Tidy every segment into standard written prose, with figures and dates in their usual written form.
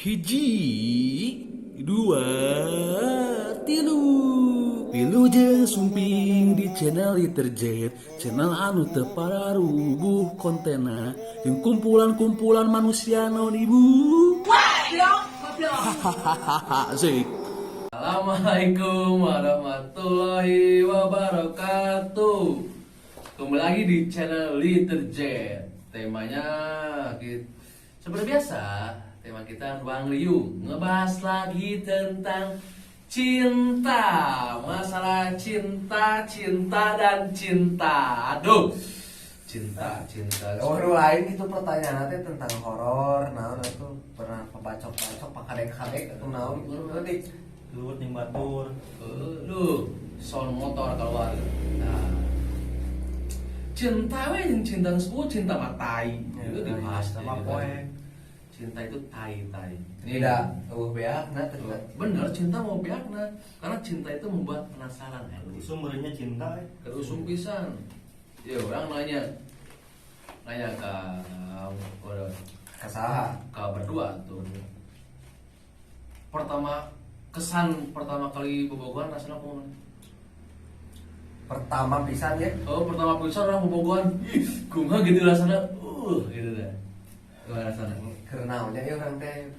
Hiji, dua, tilu. Wilujeng sumping di channel Literjet, channel anu teu pararuguh kontena jeung kumpulan-kumpulan manusia non ibu. Hahaha, asik. Assalamualaikum warahmatullahi wabarakatuh. Kembali lagi di channel Literjet. Temanya seperti biasa, tema kita Ruang Liung, ngebahas lagi tentang cinta, masalah cinta, cinta dan cinta. Aduh, cinta, cinta. Oh, nu lain gitu pertanyaan teh tentang horor, naon itu pernah pebacok-bacok, pakadek-kadek atau naon gitu nanti. Gelut ning batur. Aduh, sound motor keluar. Nah, cinta we jeung cinta disebut cinta mah tai. Ya, itu dibahas sama gitu. poe. Cinta itu tai tai. Tidak, euweuh beakna teh. Bener, cinta mau beakna karena cinta itu membuat penasaran. Usum meureunnya cinta eh. Kerusum pisan. Ya orang nanya nanya ke orang Ka saha? Ke berdua tuh. Pertama, kesan pertama kali bobogohan rasanya kumaha? Pertama pisan ya. Oh, pertama pisan orang bobogohan, ih, kumaha gitu rasanya, gitu deh. Kumaha rasanya? Keur naonnya ya urang teh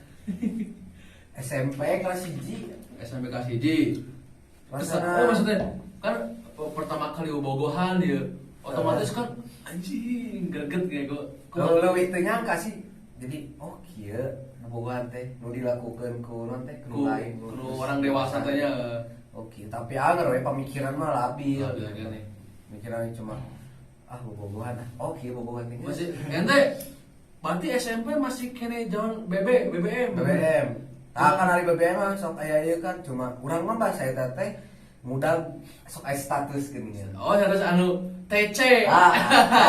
SMP kelas 1. SMP kelas 1. Kesan, Rasana oh, maksudnya kan pertama kali bobogohan ya, otomatis kan anjing greget kayak gue. Kalau leuwih teu nyangka sih. Jadi oh kieu bobogohan teh nu dilakukeun ku non teh ku Ku, lain ku orang dewasa teh nya. Oke, tapi anger we pamikiran mah labil. Labil kan nih. Mikiran cuma ah bobogohan ah. Oh kieu bobogohan teh. Masih ente berarti SMP masih keneh zaman BB, BBM. BBM. Nah, kan hari BBM mah sok aya ieu kan cuma urang mah bahasa eta teh mudah sok aya status gini ya. Oh, status anu TC. Ah,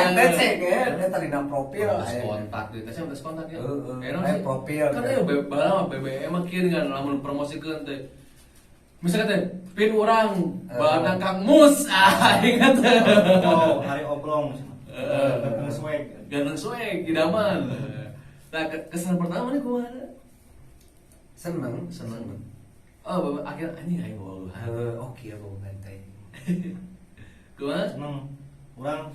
aya TC kan eta dina profil Terus aya. kontak di TC terus kontak ya. Heeh, Enak aya sih. profil, Kan kan. aya baheula mah BBM mah kieu kan lamun promosikeun teh. Misalnya teh pin urang balana Kang Mus, ah ingat teh. Oh, hari oblong. Heeh. Ganteng swag. Ganteng swag idaman. Nah, kesan pertama nih kumaha? Seneng, Seneng. Oh, bapak akhir anjing aing bawa Heeh, oh kieu bobogohan teh. Kumaha? Seneng. Urang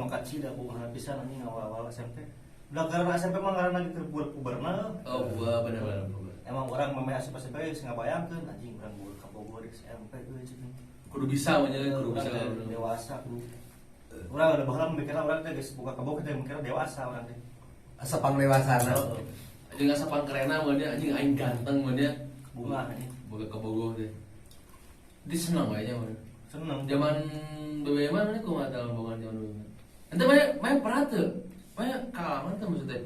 mah kacida bobogohan pisan anjing awal-awal SMP. Udah karena SMP mah karena lagi puber-puberna. Oh, gua bener-bener. Emang urang memeh asup SMP geus ngabayangkeun anjing urang boga ka Bogor di SMP euy cek. Kudu bisa mah nya, kudu Urang bisa. teh dewasa kudu. Urang udah baheula mikirna urang teh geus buka ka Bogor teh mikirna dewasa urang teh. Asa panglewasana. Heeh. Anjing asa pangkerena mah nya, anjing aing ganteng mah nya. Bunga anjing. Boga ke Bogor deh. Di seneng wae nya mah. Seneng. Zaman BBM mana kumaha tah bobogohan zaman BBM? Ente mana mana pernah tuh? Mana kaalaman tuh maksudnya?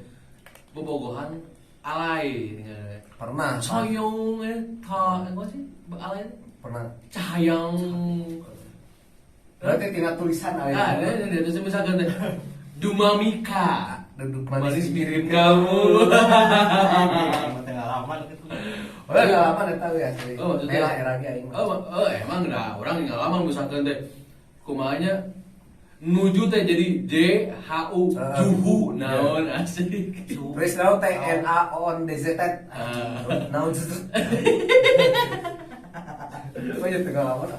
Bobogohan alay dengan Pernah. Coyong eh ta apa sih? Alay Pernah. cahayang. Berarti tina tulisan aya. Ah, ini terus misalkan teh Dumamika. Duduk manis mirip kamu. Emang teh ngalaman gitu. Oh, ngalaman eta we asli. Oh, maksudnya- Merah era ge aing mah. Oh, emang dah orang ngalaman misalkan teh kumanya nuju teh jadi J H U juhu naon asik. Terus naon teh N A O N D Z T. Ah. Naon Z. Oh, ya teu ngalaman.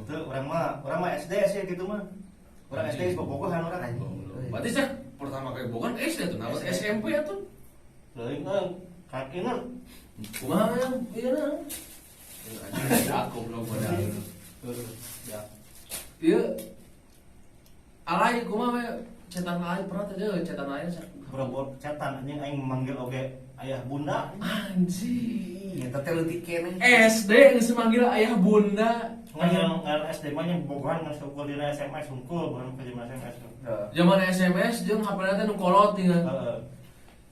Itu urang mah SD sih gitu mah. Urang SD geus bobogohan urang. Anjing. Berarti sih pertama kali bukan SD tuh, nama SMP ya tuh. Leuing euy, kakinan. Kumaha yang iya nah. Anjing aku belum pada. Ya. Iya. Alay kumaha we cetan alay pernah teh cetan alay. Urang bol cetan anjing aing memanggil oge ayah bunda. Anjing. Eta teh leutik keneh. SD geus manggil ayah bunda. Ngan ngan SD mah nya bobogohan ngan sungkul dina SMS sungkul bukan ke dina SMS. Heeh. Zaman SMS jeung HP-na teh nu kolot tinggal. Heeh.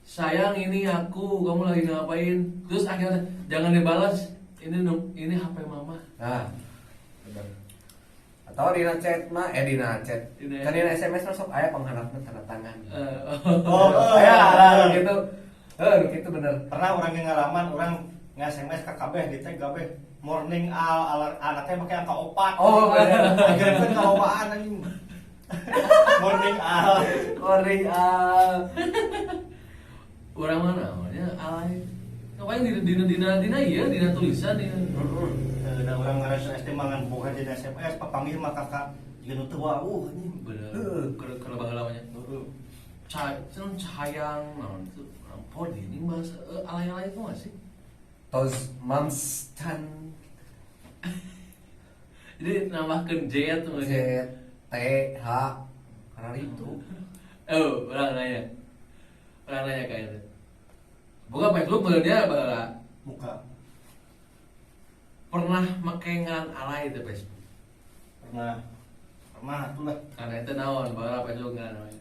Sayang ini aku, kamu lagi ngapain? Terus akhirnya jangan dibalas. Ini HP mama. Nah. Bener. Atau dina chat mah eh dina chat. Dina Kan dina SMS mah sok aya panghandapna tanda tangan. Oh, aya eh. gitu. Heuh, gitu bener. Pernah urang yang ngalaman urang nge-SMS ka kabeh di tag kabeh morning al al anaknya pakai angka 4. Oh, bener. Akhirnya kan kalobaan anjing. Morning al. Morning al. Orang mana namanya alay. Ngapain di dina dina dina ieu dina tulisan dina. Heeh. Da urang ngarasa SD mah ngan boga dina SMS papanggih mah kakak jiga nu teu wawuh anjing. Bener. Heeh. Keur baheula mah nya. Heeh. Cahaya cahayang naon tuh. Pod ini bahasa alay-alay itu nggak sih? Tos mams chan Jadi nambahkan J tuh Z T H karena itu. Oh, orang nanya. Orang nanya kayaknya. Buka Facebook dia baheula Muka pernah make ngaran alay teh Facebook. pernah pernah atulah. Karena itu naon baheula Facebook ngaran alay.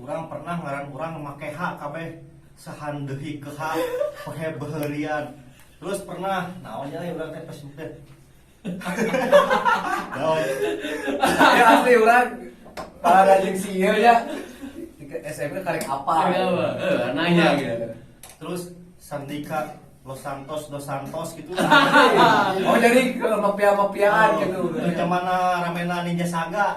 Urang pernah ngaran urang make H kabeh sahan deui ke H poe beheurian. Terus pernah naon nya urang teh Facebook teh. Naon? Ya asli urang para jeung si ieu nya. Di SMP karek apa? Karek apa? Nanya gitu. Terus Sandika Los Santos Dos Santos gitu. Oh jadi ke mafia-mafiaan gitu. Zamana ramena Ninja Saga.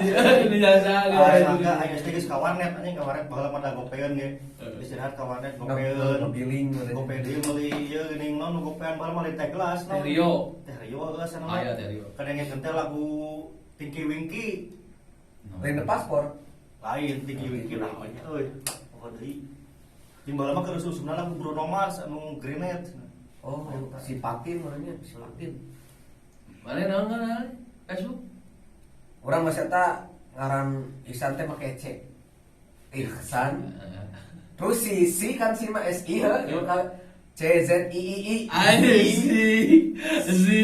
Ini jasa Ninja Saga aya SD geus ka warnet anjing ka warnet baheula mah da gopeun ge. Istirahat ka warnet gopeun. Ngebilling Gope deui meuli ieu geuning naon nu gopean baheula mah di teh gelas Teh Rio. Teh Rio geus anu mah. Aya Teh Rio. Kadengekeun teh lagu Tinky Winky. Lain paspor. Lain Tinky Winky lah euy. Pokok deui. Jeung baheula mah keur usumna lagu Bruno Mars anu Grenade. Oh, si Patin orangnya, si Patin. Mana naon ngaran Facebook? Urang masih eta ngaran Ihsan teh make C. Ihsan. Terus si si kan si mah S I H, ieu kan C Z I I I. Anjing si si.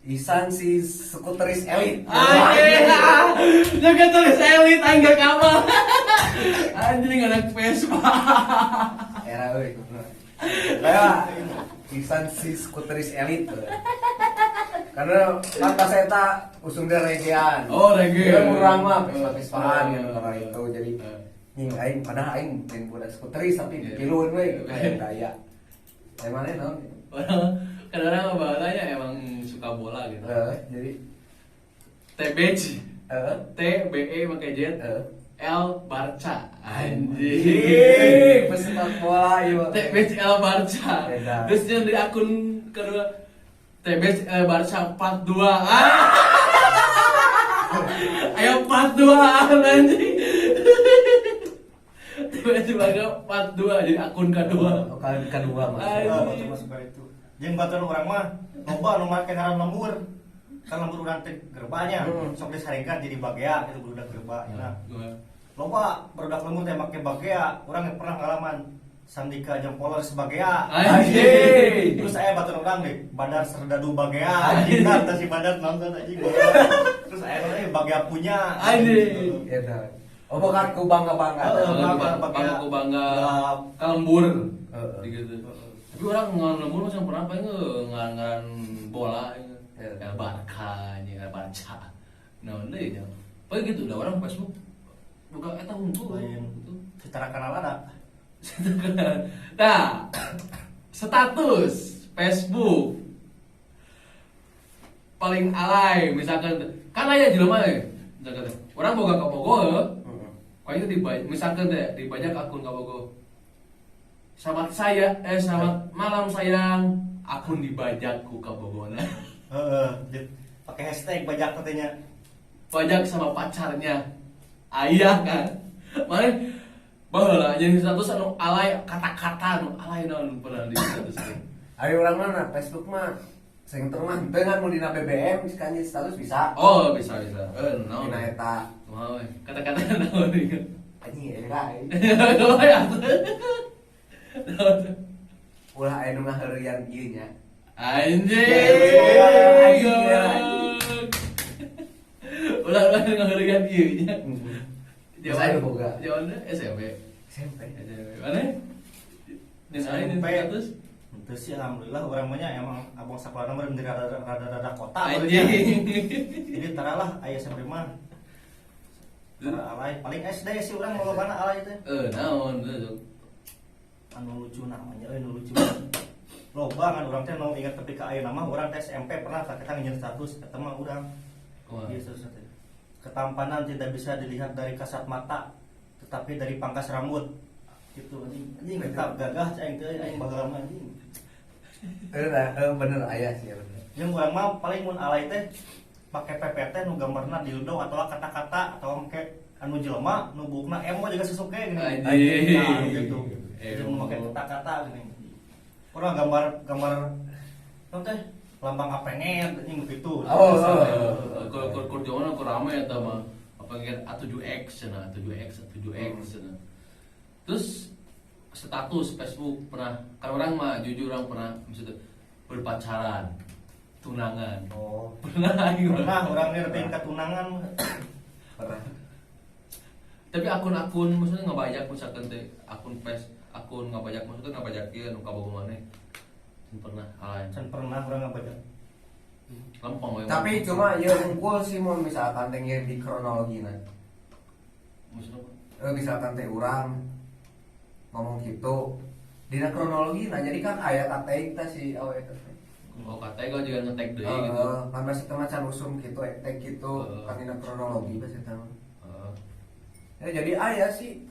Ihsan si skuteris elit. Anjing. Jaga tulis elit aing gak kapal. Anjing anak Vespa. Era euy. Kayak Ihsan si skuteris elit. Karena kan pas eta usum teh reggaean. Oh, reggae. Dia urang mah Vespa-Vespaan gitu karena itu jadi nying aing padahal aing lain budak skuteris tapi Iya. piluan we kayak gaya. Emangnya naon? Orang kan orang bahalanya emang suka bola gitu. Jadi TBC heeh T B E pakai Z heeh. L Barca. Anjing, Anjing. pesepak bola ieu. T B C L Barca. Beda. Terus yang di akun kedua T B C L Barca 42. Ah. Ayo 42 anjing. T B C Barca 42 jadi akun kedua. Oh, kali kedua mas. Anjing. Ah, batur mah suka itu. Jeung batur urang mah loba nu make ngaran lembur. Kan lembur urang teh gerbanya, sok disaringkan jadi bagea gitu budak gerba nya. Loba barudak lembur teh make bagea, urang ge pernah ngalaman Sandika Jempoler sebagea. Anjing. Terus aya batur urang deh, Badar Serdadu Bagea. Anjing tah si Badar nonton anjing. Terus aya teh Bagea punya. Anjing. Gitu. Oh, bukan ku bangga-bangga. Heeh. Bangga, Bangga, bangga, bangga, Gelap. kalembur, Heeh. gitu. Tapi orang ngaran lembur masih pernah apa ngaran bola, gitu. Heeh. El Barca, ini El Barca. Nah, deui nya. Paling gitu udah orang Facebook buka eta hungkul Lain. gitu. Secara kenal ada. Nah, status Facebook paling alay misalkan kan aya jelema we. Misalkan teh, orang boga kabogoh heuh. Kayaknya di misalkan teh dibajak akun kabogoh. Selamat saya selamat malam sayang, akun dibajak ku kabogona. Heeh, pakai hashtag bajak katanya. Bajak sama pacarnya. Ayah kan. Mana baheula jadi status anu alay kata-kata anu alay naon pernah di status teh. Ari urang mana Facebook mah sing teu mah teu ngan mun dina BBM kan status bisa. Oh, bisa bisa. Naon. Dina eta Kumaha we? Kata-kata naon ieu? anjing era euy. Naon ya? Naon? Ulah aya nu ngaheureuyan ieu nya. Anjing. Anjing. Ulah ulah ngaheureuyan ieu nya. Terus aya boga. Jaman SMP. SMP. SMP. Mana? Di sana di SMP. status. Itu sih alhamdulillah orang mah nya emang abang sakolana mah di rada-rada kota. Anjing. Jadi taralah aya SMP mah. Tara alay paling SD sih urang lolobana alay teh. Naon tuh. Anu lucu namanya euy nu lucu. Loba kan urang teh nu ingat tapi ka ayeuna mah urang teh SMP pernah tah kita nginjeun status eta mah urang. Kumaha? Iya status teh. Ketampanan tidak bisa dilihat dari kasat mata, tetapi dari pangkas rambut. Gitu anjing. Anjing tetap gagah aing teh aing baheula mah anjing. Bener aya sih ya bener. Yang urang mah paling mun alay teh make PPT nu gambarna dildo atau kata-kata atau make anu jelema nu buukna emo juga Sasuke gini. Anjing. Nah, gitu. Jeung nu make kata-kata gini. Urang gambar-gambar naon teh lambang apengen anjing gitu. Oh, Kalau zaman aku rame ya mah apa ngira A7X cenah, A7X, A7X cenah. Terus status Facebook pernah kan orang mah jujur orang pernah maksudnya berpacaran, tunangan. Oh. Pernah gitu. Pernah urang ngerti ketunangan. Pernah. Tapi akun-akun maksudnya ngabajak misalkan teh akun face, akun ngabajak maksudnya ngabajak ieu nu kabogoh maneh. Can pernah alay. Can pernah urang ngabajak. Lempeng we. Tapi cuma ya unggul sih mun misalkan teh ngirim di kronologina. Maksudnya apa? Misalkan teh urang ngomong gitu dina kronologi nah jadi kan aya kateg teh si awe teh. Oh, katanya gua juga ngetek deui gitu. Heeh, kan pasti teh macan usum gitu, tag gitu Heeh. kan dina kronologi pasti teh. Heeh. Ya jadi aya sih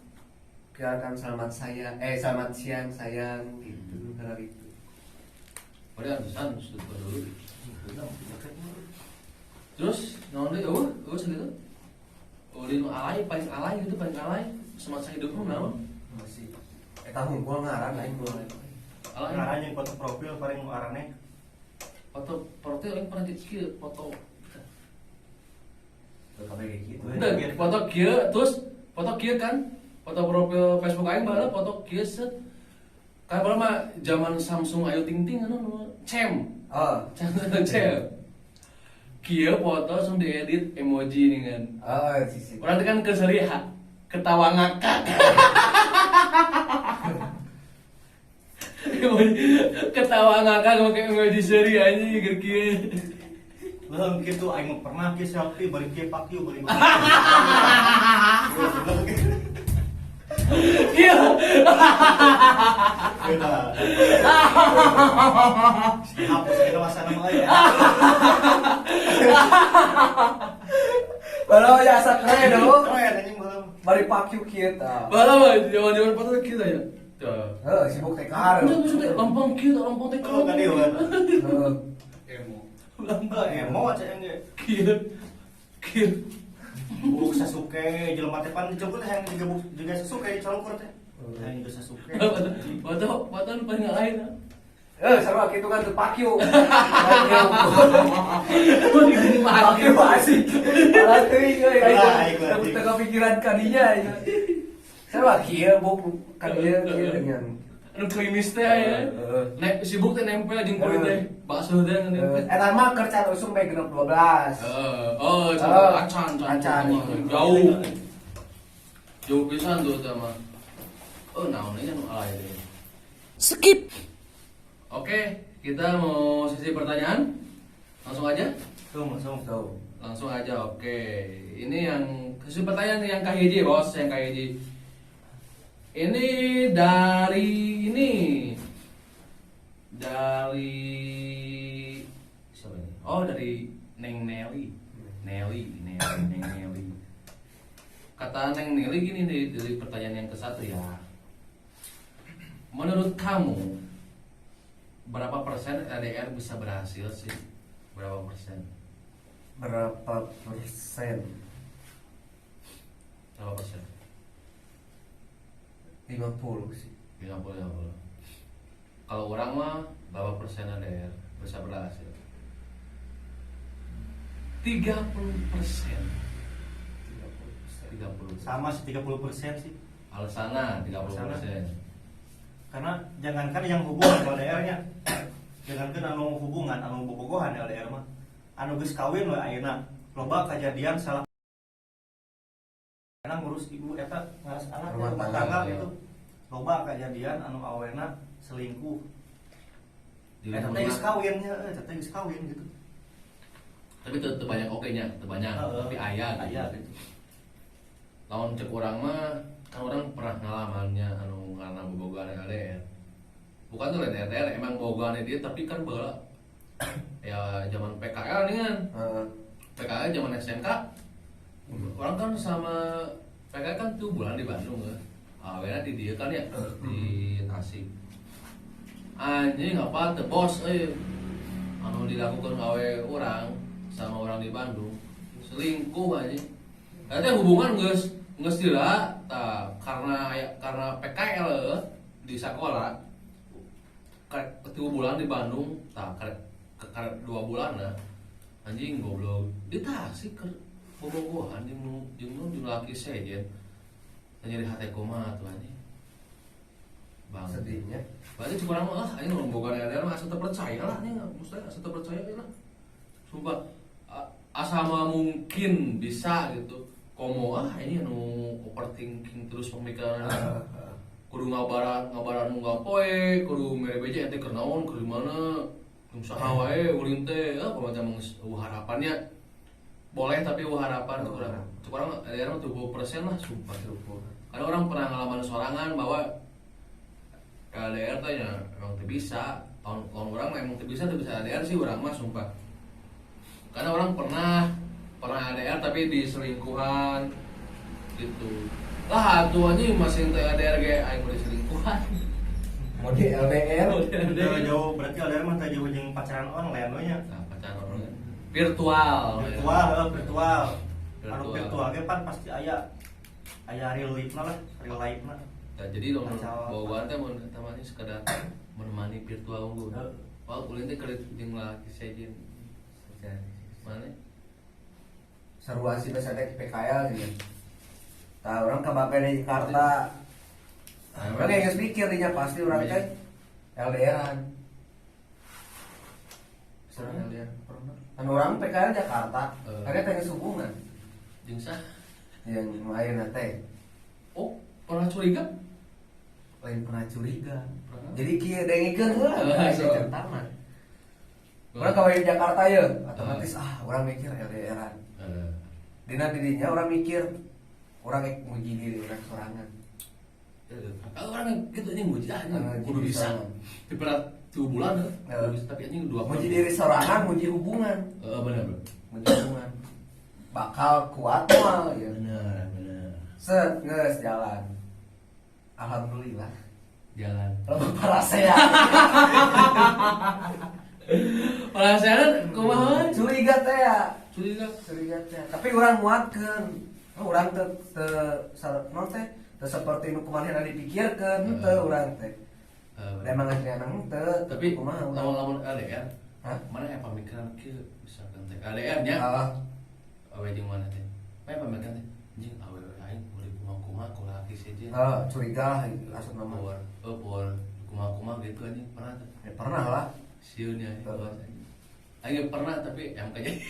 kan selamat saya selamat siang sayang gitu karena itu. Padahal pisan sudah dulu. Terus naon deui eueuh eueuh segitu. Ulin nu alay paling alay gitu paling alay semasa hidupmu naon? Masih eta hungkul ngaran aing mulai. Alay. Ngaran jeung foto profil paling nu araneh. Foto profil aing pernah di kieu foto. Tuh kabeh kayak gitu. Henteu, foto kieu terus foto kieu kan foto profil Facebook aing baheula foto kieu set. Kan baheula mah zaman Samsung Ayu Ting Ting anu cem. Oh, Cem cem. Kieu foto langsung diedit emoji nih kan. oh, sisi. Orang teh kan keseri ha, ketawa ngakak. Ketawa ngakak pakai emoji seri anjing keur kieu. Leuheung kitu aing mah pernah kieu selfie bari kieu pakieu bari. Iya. Beda. Hapus kita masana mah ya. Baru ya asa keren dong. Keren anjing baheula. Bari pakieu kieu tah. Baheula mah zaman-zaman foto kieu ya. Tuh. Heuh, sibuk teh kahar. Udah maksudnya lempeng kieu lempeng teh Oh, kan ieu kan. Heeh. Emo. Enggak emo cek ge. Kieu. Kieu. Buk Sasuke jelema teh pan dicokur teh hayang juga juga Sasuke dicolokor teh. Hayang juga Sasuke. Foto foto nu paling lain. Sarua kitu kan teu pakieu. Pakieu. Pakieu asik. Malah teuing euy Lah, aing aing teu kepikiran ka dinya. Sarua kieu buk ka dieu kieu dengan Anu klimis teh ya. Heeh. Nek sibuk teh nempel jeung kulit teh. Bakso teh nempel. Eta mah keur can usum bae genep 12. Oh, Oh, acan, acan. Jauh. Jauh pisan tuh sama. Oh, naon ini anu alay deh. Skip. Oke, kita mau sesi pertanyaan. Langsung aja. Tuh, langsung. Tuh. Langsung aja. Oke. Ini yang sesi pertanyaan yang kahiji, Bos, yang kahiji. Ini dari ini. Dari siapa ini? Oh, dari Neng Nelly. Nelly, Nelly, Neng Nelly. Kata Neng Nelly gini nih dari pertanyaan yang ke-1 ya. Menurut kamu berapa persen LDR bisa berhasil sih? Berapa persen? Berapa persen? Berapa persen? 50 sih. 50 50. Kalau orang mah berapa persen LDR bisa berhasil? 30%. 30%. 30. Sama sih 30% sih. Alasannya 30%. Karena jangankan yang hubungan LDR-nya. Jangankan anu hubungan anu bobogohan LDR mah. Anu geus kawin we ayeuna. Loba kejadian salah karena ngurus ibu eta ngaras anak Rumah rumah tangga, tangga ya. gitu. Loba kejadian anu awena selingkuh. Di Eta rumah. teh geus kawin nya, eta teh geus kawin gitu. Tapi tetep banyak oke nya, tetep banyak, Heeh. tapi aya gitu. Aya gitu. Lawan cek orang mah kan orang pernah ngalamannya anu karena bobogohan LDR. Bukan tuh lain LDR, emang bobogohannya dia tapi kan baheula ya zaman PKL nih kan. Heeh. PKL zaman SMK. Orang kan sama PKL kan tuh bulan di Bandung ya. Awena di dieu kan ya, di Tasik. Anjing, apa teh bos euy. Anu dilakukan awe urang sama orang di Bandung selingkuh anjing. Eta hubungan geus geus lila tah karena PKL di sekolah karek 3 bulan di Bandung tah, karek karek 2 bulan nah anjing goblok di Tasik keur bobogohan jeung nu laki sejen. Nyeri hati kumaha tuh anjing, bang. Sedihnya. Berarti cuma orang mah, ah ini ngomong boga LDR mah asa teu percaya lah nih, maksudnya asa teu percaya lah. Sumpah, asa mah mungkin bisa gitu. Komo ah ini anu overthinking terus pemikiran, kudu ngabaran ngabaran unggal poe, kudu mere beja ente keur naon, keur di mana, jeung saha wae ulin teh, ah macam geus eueuh harapannya. Boleh, tapi eueuh harapan tuh kurang. Cek urang LDR mah 70% lah, sumpah. Karena urang pernah ngalaman sorangan bahwa LDR teh ya emang teu bisa. Tahun tahun urang mah emang teu bisa LDR sih urang mah, sumpah. Karena urang pernah pernah LDR tapi diselingkuhan gitu. Lah atuh anjing masih teh LDR ge aing mau diselingkuhan. Mau di LDR. Mau di LDR. Teu jauh berarti LDR mah teu jauh jeung pacaran online we nya. Nah, pacaran online. Virtual. Virtual, heuh, virtual. Anu Virtual. virtual ge pan pasti aya aya real life na lah, real life na. Nah, jadi dong Kacau. bawa teh mun eta mah sekedar menemani virtual unggul. Heeh. Wah, ulin teh keur jeung laki sejen. Mana? Seru sih biasa teh PKL gitu. Tah urang ke bapak di Jakarta. Nah, Urang geus mikir dinya pasti urang teh LDR-an. Seru LDR pernah. Kan urang PKL Jakarta, karena teh geus hubungan. Jeung sah? Yang nu ayeuna teh Oh, pernah curiga? Lain pernah curiga. Pernah. Jadi kieu dengekeun heula Eh, aya so. cerita mah. Urang ka di Jakarta ya, otomatis ah urang mikir LDR-an. Dina didinya urang mikir urang rek muji diri urang sorangan. Kalau orang gitu anjing muji ah anjing Eh, kudu jadi bisa. sorangan. Di berat 3 bulan ya. Kudu bisa, tapi anjing dua Muji diri sorangan, muji hubungan. Heeh, benar, bro. Muji hubungan. Bakal kuat moal ya. Benar, benar. Set geus jalan. Alhamdulillah. Jalan. Kalau parasea. Perasaan kumaha? Curiga teh ya. Curiga. Curiga teh. Tapi urang nguatkeun. Oh, urang teu teu naon teh? Teu seperti nu kumaha dipikirkeun henteu urang teh. Eh, Emang asli emang henteu. Tapi kumaha urang? lamun-lamun LDR, Hah? mana ya pemikiran kieu misalkan teh LDR nya Ah, awe jeung mana teh? Mana pemikiran teh? Anjing awe aing boleh kumaha-kumaha ku laki sejen. Ah, curiga lah asal nama. Power, oh power kumaha-kumaha gitu anjing pernah tuh. Ya, pernah lah. Sieun ya, Heeh. anjing. Aing pernah tapi yang kejadian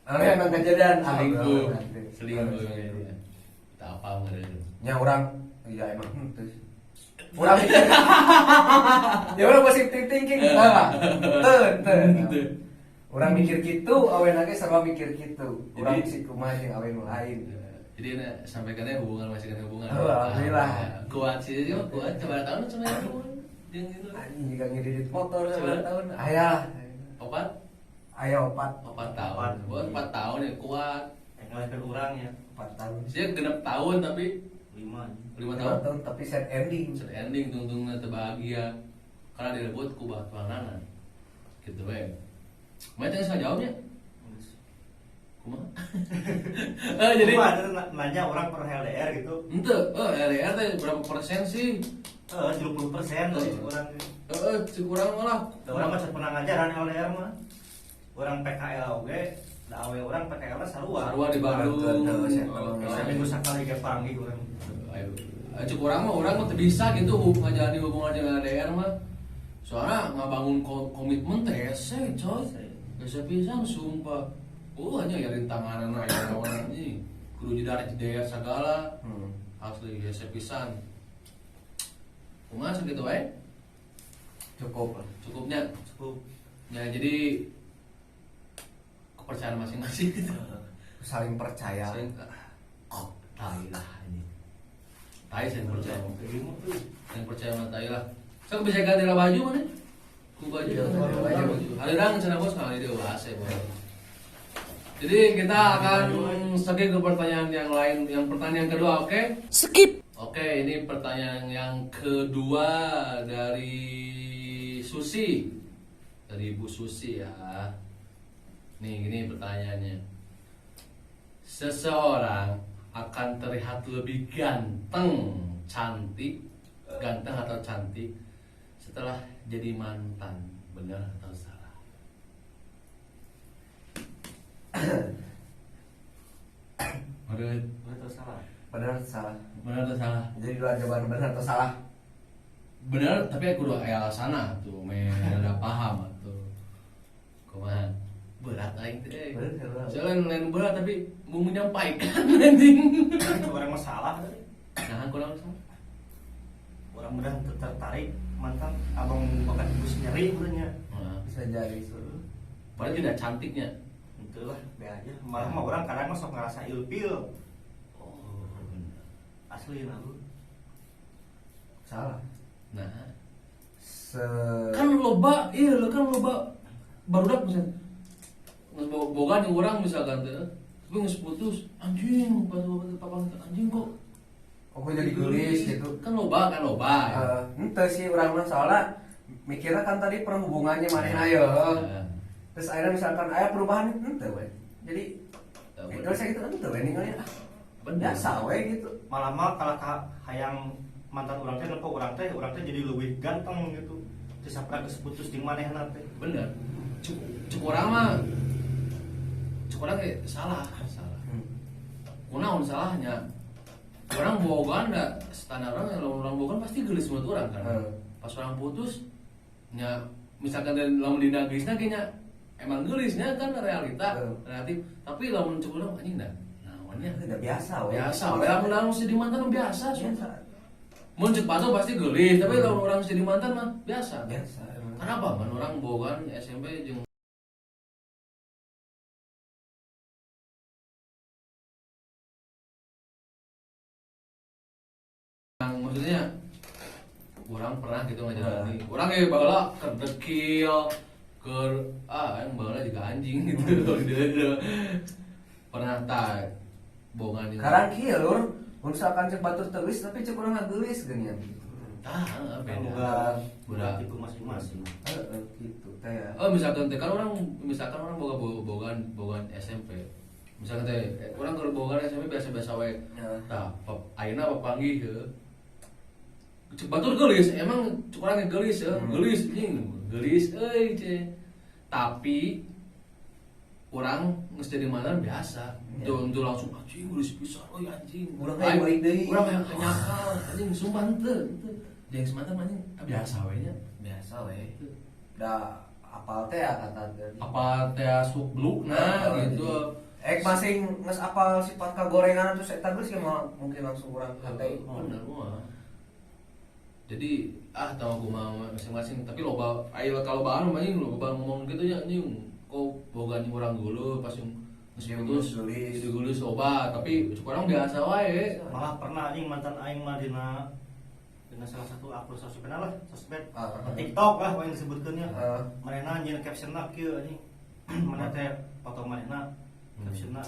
Ah, emang kejadian. Selingkuh, Alhamdulillah. selingkuh kayaknya. Tak apa meureun. Nya urang iya emang henteu sih. Urang mikir. Ya urang positive thinking lah. Teu, teu. Henteu. Urang mikir gitu, awena ge sarua mikir gitu. Urang Jadi- si kumaha jeung awe nu lain. Jadi ini sampai katanya hubungan masih kena hubungan. Oh, alhamdulillah. Kuat sih, cuma kuat. Coba tahun sebenarnya hubungan jeung itu. Anjing juga ngedit motor Coba. sebelas tahun. Aya. Opat, Aya opat. 4 tahun. Opat. Buat 4 tahun ya kuat. Yang ngalahkeun urang ya. 4 tahun. Sih 6 tahun tapi 5. 5 Lima tahun. tahun tapi sad ending. Sad ending tungtungna teu bahagia karena direbut ku baturanana. Gitu we. Mana teh jawabnya? Kumaha? Eh jadi Kumaha teh nanya orang pernah LDR gitu. Ente, LDR teh berapa persen sih? Eh, 70% sih urang. Eh, cek urang malah. Da urang mah can pernah ngajaran LDR mah. Urang PKL oge, da awe urang PKL na sarua. Sarua di Bandung. Teu, teu, Oh, teu. Saminggu sakali ge panggih urang. Ayo. Cek urang mah teu bisa gitu ngajalani hubungan dengan LDR mah. Soalnya ngabangun komitmen teh hese, coy. Hese pisan sumpah. Oh, hanya ya rintangan aya naon anjing. Kudu jedar jeder segala. Asli hese pisan. Kumaha sakitu wae? Cukup lah. Cukupnya. Cukup. Ya jadi kepercayaan masing-masing gitu. Saling percaya. Saling kok tai lah ini. Tai saya percaya. Yang percaya sama tai lah. Sok bisa ganti lah baju mana? Ku baju. Iya, ganti baju. Harirang cenah bos kali dewasa bos. Jadi kita akan skip ke pertanyaan yang lain, yang pertanyaan kedua, oke? Skip. Oke, ini pertanyaan yang kedua dari Susi. Dari Ibu Susi ya. Nih, ini pertanyaannya. Seseorang akan terlihat lebih ganteng, cantik, ganteng atau cantik setelah jadi mantan, benar atau salah? Benar, Benar atau salah? Benar atau salah? benar atau salah? Jadi dua jawaban benar atau salah? Benar, tapi aku udah aya alasana tuh, men udah paham tuh. Kumaha? Berat aing teh. Bener, berat. Soalnya lain berat tapi mau menyampaikan anjing. Itu orang masalah tadi. Nah, kurang salah. Orang mudah tertarik mantan abang bakat bus nyeri benernya. Nah, Bisa jadi suruh. padahal tidak cantiknya. Itulah be aja. Malah mah orang kadang mah sok ngerasa ilfil. Oh, benar. Asli nah lu. Salah. Nah, Se kan loba, iya lo kan loba barudak misalnya. Geus boga jeung urang misalkan teh. Tapi geus putus, anjing, pas papa anjing kok Oh, kok jadi geulis gitu. Kan loba, kan loba. Ya. Ente sih urang mah soalnya mikirnya kan tadi perhubungannya manehna ye. Ya. Terus akhirnya misalkan aya perubahan ente we. Jadi Ya, itu bener. saya gitu ente we ninggalnya ah. Bener. Biasa we gitu. Malah mah kalau ka hayang mantan urang teh nempo urang teh jadi lebih ganteng gitu. Terus sapra geus putus di manehna teh. Bener. Cuk, cuk orang mah cuk orang kayak salah, salah. Kunaon salahnya? Orang bogohan da standar orang yang orang bogohan pasti geulis menurut orang kan. Pas orang putus nya misalkan dari lamun dina geulisna kayaknya emang geulisnya kan realita, relatif. Tapi lamun cuk orang anjing dah. Naonnya? Udah biasa we. Biasa, we lamun lamun jadi mantan mah biasa, Biasa. sumpah. Mun cek batu pasti geulis, tapi lamun orang jadi mantan mah biasa. Biasa emang. Kenapa man orang bogohan SMP jeung yang maksudnya orang pernah gitu ngajalani. Orang kayak baheula keur dekil, keur ah yang baheula juga anjing gitu. Pernah tak bohongan jeung Sekarang kieu lur, mun misalkan cek batur teu geulis tapi cek urang ngageulis geuningan. Tah, Kan beda. boga Boga. tipe masing-masing. Heeh, gitu teh ya. Oh misalkan teh kan orang misalkan orang boga bogaan bogaan SMP. Misalkan teh orang kalau bogaan SMP biasa-biasa wae. Ya. Tah, ayeuna papanggih heuh. Cek batur geulis, emang cek urang ge geulis heuh, geulis anjing, geulis euy ce. Tapi urang geus jadi mantan biasa. Ya. Tuh tuh langsung anjing geulis pisan euy anjing. Urang hayang balik deui. Urang hayang nyakal anjing sumpah henteu henteu. Jeung mantan mah anjing ah, biasa we nya. Biasa we. Da apal teh ya kata tadi. Apa teh asup belukna Heeh, gitu. jadi, Ek masing geus apal sifat kagorengan terus eta geus ya mah mungkin langsung urang hate. Bener mah. Jadi ah tahu kumaha masing-masing tapi loba aya kalau bahan mah anjing loba ngomong gitu ya anjing kok boga anjing urang geuleuh pas yang geus Jadi putus geulis. jadi geulis loba tapi cuk urang biasa wae. Malah pernah anjing mantan aing mah dina dina salah satu akun sosmed lah, sosmed. TikTok lah yang disebutkeunnya. Manehna nyieun captionna kieu anjing. Manehna teh foto manehna captionna.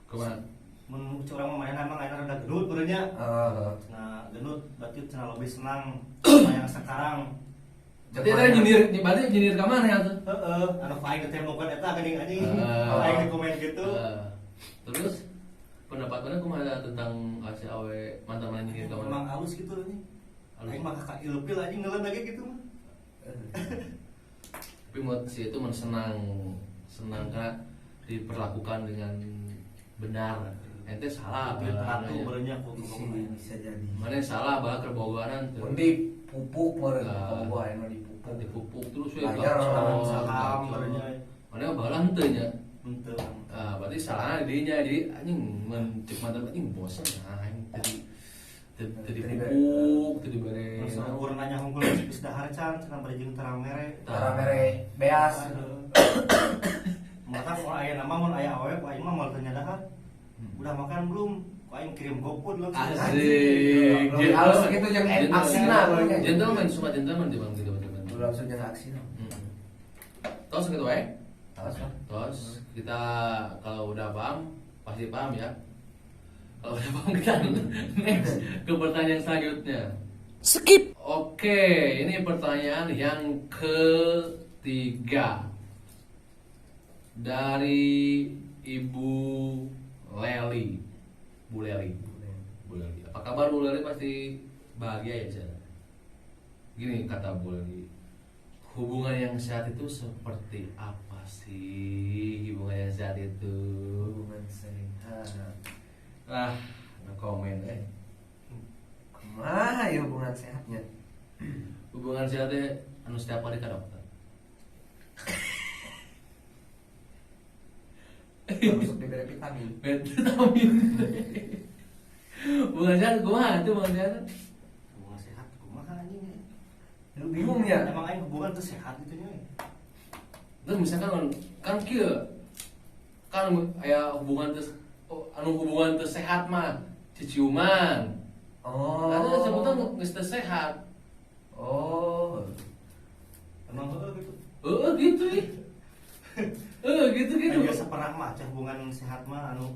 Kumaha? Mun cek urang mah manehna emang ayeuna rada gendut beureunya. Heeh. Nah, gendut berarti cenah lebih senang sama yang sekarang. Berarti eta nyindir, berarti nyindir ka mana ya tuh? Heeh, anu aing ditembokan eta geuning anjing. Aing di komen gitu. Terus pendapat mana kumaha tentang si awe mantan mana nyindir ka mana? Emang halus gitu anjing. Halus. Aing mah kakak ilfil anjing ngeuleun lagi gitu mah. Tapi mau si itu men senang senang karena diperlakukan dengan benar. Ente salah Lebih baheula teratur nya. beureunya ku Bisa jadi. Mana salah bahal kerbogohanan tuh. Mun dipupuk meureun Nah. kabogohan mah dipupuk. Dipupuk terus we Bayar gacor, saham gacor. beureunya. Mana baheula henteu nya. Henteu. Ah, berarti salahnya dinya jadi anjing mun cek mantan anjing bosen nah aing teu teu dipupuk, teu dibere. Terus urang nanya hungkul geus dahar can cenah bari jeung terang mere. Tara mere beas. Mata mun aya nama mun aya awewe ku aing mah moal teu nyadahar. Udah makan belum? Ku aing kirim GoFood langsung. Asik. Lebih halus gitu jeung aksina bolehnya. Gentleman, sumpah gentleman dia bang gitu gentleman. Langsung jeung aksina. Tos gitu wae. Tos lah. Tos kita kalau udah paham pasti paham ya. Kalau udah paham kita next ke pertanyaan selanjutnya. Skip. Oke, ini pertanyaan yang ketiga dari Ibu Leli. Bu Leli. Bu Leli. Apa kabar Bu Leli? Pasti bahagia ya di sana. Gini kata Bu Leli, hubungan yang sehat itu seperti apa sih? Hubungan yang sehat itu? Hubungan sehat. Ah, no comment eh. Kumaha ya hubungan sehatnya? Hubungan sehatnya anu setiap hari ke dokter. Termasuk diberi vitamin. Vitamin. Hubungan sehat kumaha itu hubungan sehat? Hubungan sehat kumaha anjing ya? Lu bingung ya? Emang aing hubungan tuh sehat gitu nya. Terus misalkan kan kieu kan aya hubungan teu anu hubungan teu sehat mah ciciuman. Oh. Nah, itu sebutan geus teu sehat. Oh. Emang heueuh gitu. Heeh gitu ih. Heeh gitu gitu. Aing biasa pernah mah cah hubungan sehat mah anu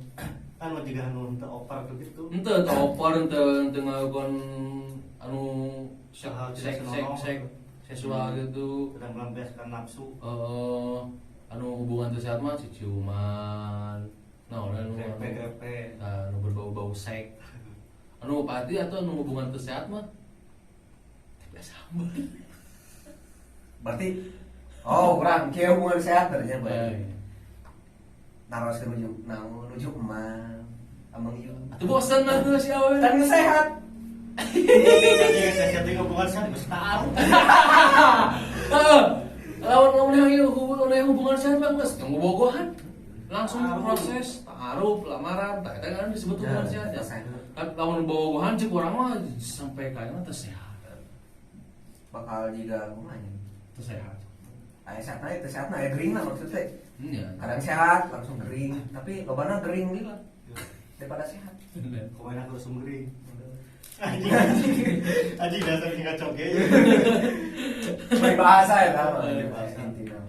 kan mah jiga anu teu oper tuh gitu. Henteu teu oper henteu henteu ngalakukan anu sek Hal sek tidak sek senonoh. sek seksual gitu. Sedang melampiaskan nafsu. Heeh, anu hubungan teu sehat mah ciciuman. Nah, anu Grepe-grepe. Nah, anu berbau-bau sek. Anu pasti atau anu hubungan teu sehat mah tidak sama. Berarti oh, kurang kieu hubungan sehat ternyata berarti. Eh. Naros ke nuju naon nuju emang. Amang ieu. Atuh bosen mah tuh si awewe. Kan geus sehat. Anjing sehat jeung hubungan sehat geus tahu. Heeh. Lawan ngomong yang ieu hubungan sehat mah geus bobogohan. Langsung Ta'aruf. proses ta'aruf, lamaran, tah eta kan disebut hubungan Ya, sehat ya. selesai. Kan lamun bobogohan cek urang mah sampai kayaknya teu sehat. Bakal jiga kumaha nya? Teu sehat. Aya sehatna teu sehatna aya gering lah maksudnya. Iya. Kadang sehat langsung gering, tapi lobana gering lila daripada sehat. Kumaha aku langsung gering. Anjing. Anjing dasar tinggal coge. Peribahasa ya kan. Peribahasa. Intina.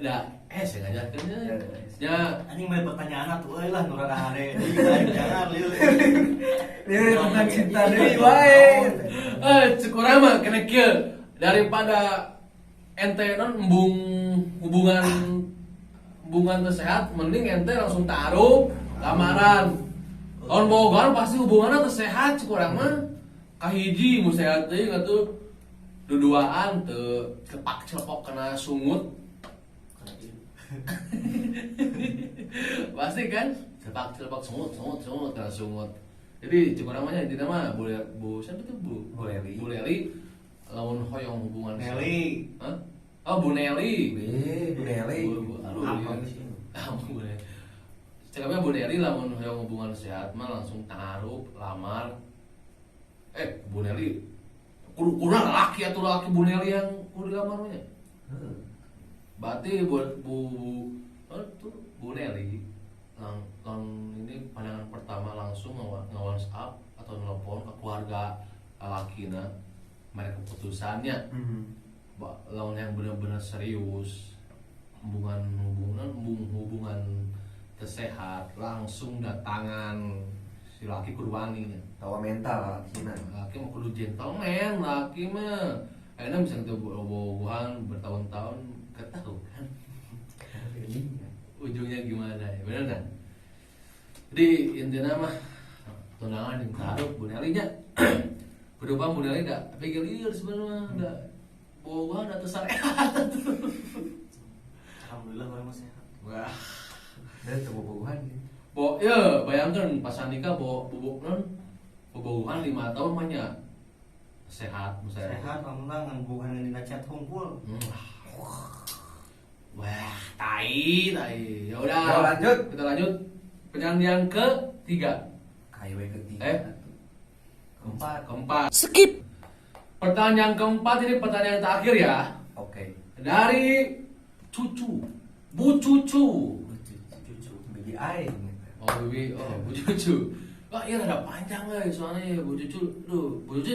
Dah, saya ngajarkeun nya. Ya, Ya, Anjing mah pertanyaan atuh euy lah nu rada hade. Anjing jangan lieu. Ini tentang cinta deui wae. Cek urang mah kena kieu daripada ente non embung hubungan hubungan teu sehat mending ente langsung taruh lamaran. Lamun bobogohan pasti hubungannya teu sehat cek urang mah. Kahiji mu sehat teuing atuh duduaan teu cepak celepok kena sungut. Pasti kan cepak celepok sungut sungut sungut kena sungut. Jadi cek urang mah nya intina mah bu, bu siapa tuh Bu? Bu Leli. Bu Leli lamun hoyong hubungan Nelly. Hah? Oh, Bu Nelly. Wih, Bu Nelly. Bu, bu, aduh, Apa iya. sih? Ah, Bu Nelly. Cakapnya Bu Nelly lamun hoyong hubungan sehat mah langsung taruh lamar. Bu Nelly kudu kurang laki atau laki Bu Nelly yang kudu dilamar mah nya. Heeh. Berarti Bu Bu Bu, oh, tuh, Bu Nelly lang, lang ini pandangan pertama langsung nge-WhatsApp atau nelpon ke keluarga lalakina mereka keputusannya. Lawan yang benar-benar serius hubungan hubungan hubungan tersehat langsung datangan si laki kudu wani nya. Tawa mental lalakina. Laki mah kudu gentleman laki mah akhirnya bisa kita bobogohan bertahun-tahun ketahu kan ujungnya gimana ya benar kan. Jadi intinya mah tunangan yang taruh Bu Nelly nya kudu bang Bu Nelly dah pikir lieur sebenarnya dah bobogohan atau syariat. Alhamdulillah urang mah sehat. Wah. Dan teu bobogohan gitu. Bo, ya bayangkan pas nikah bo bobok non bobogohan 5 tahun mah nya sehat misalnya. Sehat alhamdulillah ngan bukan dina chat hungkul. Wah, tai, tai. Ya udah. Ya, lanjut. Kita lanjut. Pertanyaan yang ketiga. KW ketiga. Keempat. Keempat. Skip. Pertanyaan yang keempat ini pertanyaan terakhir ya. Oke. Dari Cucu. Bu Cucu. Cucu. Bibi aing. Oh, Bibi, oh, Bu Cucu. Wah, iya rada panjang euy soalnya ya Bu Cucu. Duh, Bu Cucu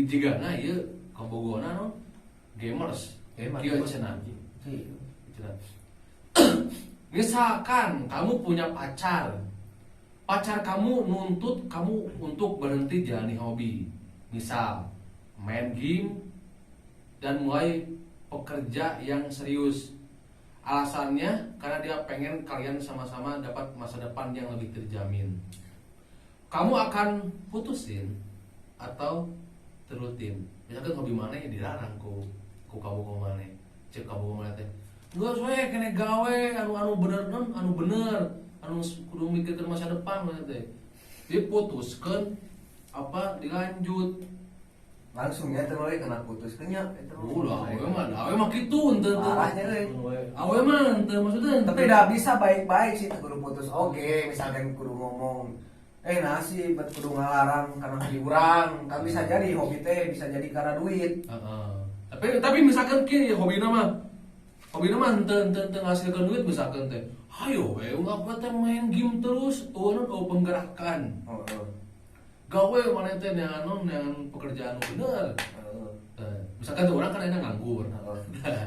jigana ieu kabogona no gamers. Gamers. Kieu cenah. Iya. Cenah. Misalkan kamu punya pacar Pacar kamu nuntut kamu untuk berhenti jalani hobi. Misal, main game dan mulai pekerja yang serius. Alasannya karena dia pengen kalian sama-sama dapat masa depan yang lebih terjamin. Kamu akan putusin atau terutin? Misalkan hobi maneh ya dilarang ku kamu ku maneh? Cek kamu maneh teh. Enggak we kene gawe anu anu bener non anu bener anu kudu mikirkeun masa depan maneh teh. Diputuskan apa dilanjut? Langsung ya teh we kena putus nya eta. Udah, awewe mah kitu henteu teu. Parahnya euy. Awewe mah henteu maksudnya henteu. Tapi dah bisa baik-baik sih teu kudu putus oge, misalkan kudu ngomong nasi bet kudu ngalarang karena hobi urang, kan bisa jadi hobi teh bisa jadi karena duit. Heeh. Tapi misalkan kieu hobina mah. Hobina mah henteu ngasilkeun duit misalkan teh. Hayo we ngapa teh main game terus, eueuh eueuh penggerakan. Heeh. Gawe maneh teh neangan non neangan pekerjaan nu bener. Heeh. Tah, misalkan tuh orang kan enak nganggur. Heeh.